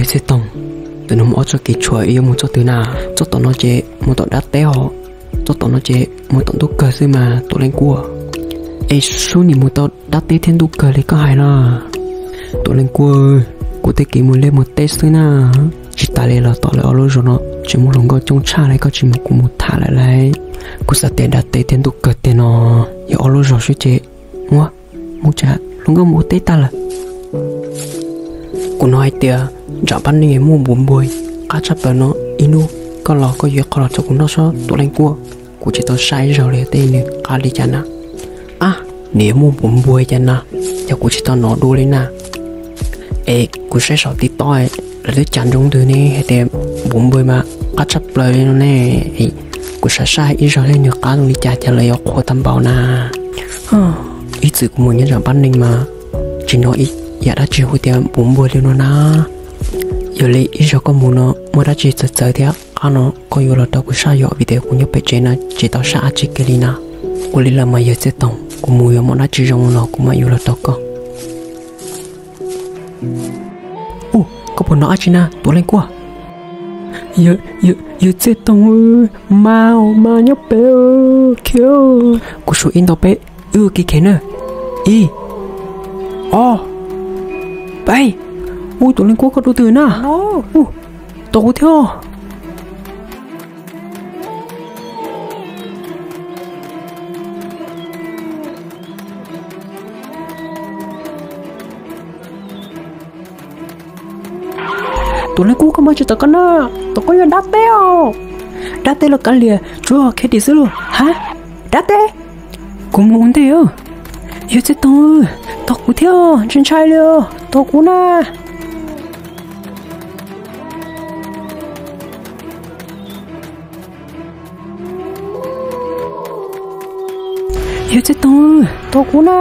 Txhiaj Toog, tus no mus ob txoj kev tshuam es yuav mus txoj twg na? Txoj tom no ces mus tom dab teb os, txoj tom no ces mus tom ntuj kawg xwb mas Tuam Leej Kuab. Es sub nim mus tau dab teb thiab ntuj kawg li koj hais na? Tuam Leej Kuab, kuv tej kev mus liaj mus teb xwb na. Tsis tas li los tom lawv ob lub zos no tseem muaj hluas nkauj coob tshaj li, koj tsis mus kuv mus tham lawm lauj. Kuv xav tias dab teb thiab ntuj kawg tiag no yog ob lub zos xwb ces muaj muaj tsam hluas nkauj mus ua teb tag lawm. Kuv hnov hais tias nram Pab Neeg muaj npuas npua qab tshaj plaws no, ib hnub koj los koj yuav qho los rau kuv noj saib Tuam Leej Kuab. Kuv tsis tau saib ib zaug li tej nws qab li cas na. Ab, nws yuav muaj npuas npua cas na, yog kuv tsis tau hnov dua li na. Es kuv saib saum TikTok lawv twb cas ntsoov ntws ne hais tias npuas npua mas qab tshaj plaws li no ne. Kuv xav saib ib zaug seb nws qab zoo li cas cas lawv yuav qhuas tau npaum na. Ib txwm kuv mus nyob nram Pab Neeg mas tsis hnov ib yam dab tsi hu tias npuas npua li no na. Yog li ib zaug koj mus no muaj dab tsi txawv txawv thiab qab no koj yuav los rau kuv saib yom, vim tias kuv nyob pem tsev no tsis tau saib dab tsi kiag li na. Ua li lawm mas yawg Txhiaj Toog, kuv mus yuav muaj dab tsi zoo los kuv mam yuav los rau koj. Ub, koj puas hnov dab tsi na Tuam Leej Kuab? Yawg Txhiaj Toog, mas mas nyob pem khiav. Kuv suav ib ntau peb, wb ua kev khem na. Ib, ob, peb. Ub, Tuam Leej Kuab koj dua twg na? Ub, tos kuv thiab. Tuam Leej Kuab, koj mas tsis tau koj na, tos koj yuav dab teb os. Dab teb los kav liam, tsuav khe dim xwb lauj. Ha, dab teb, kuv mus ua ntej os. Yawg Txhiaj Toog, tos kuv thiab, ntshai ntshai li os, tos kuv na. Yawg Txhiaj Toog, tos kuv na.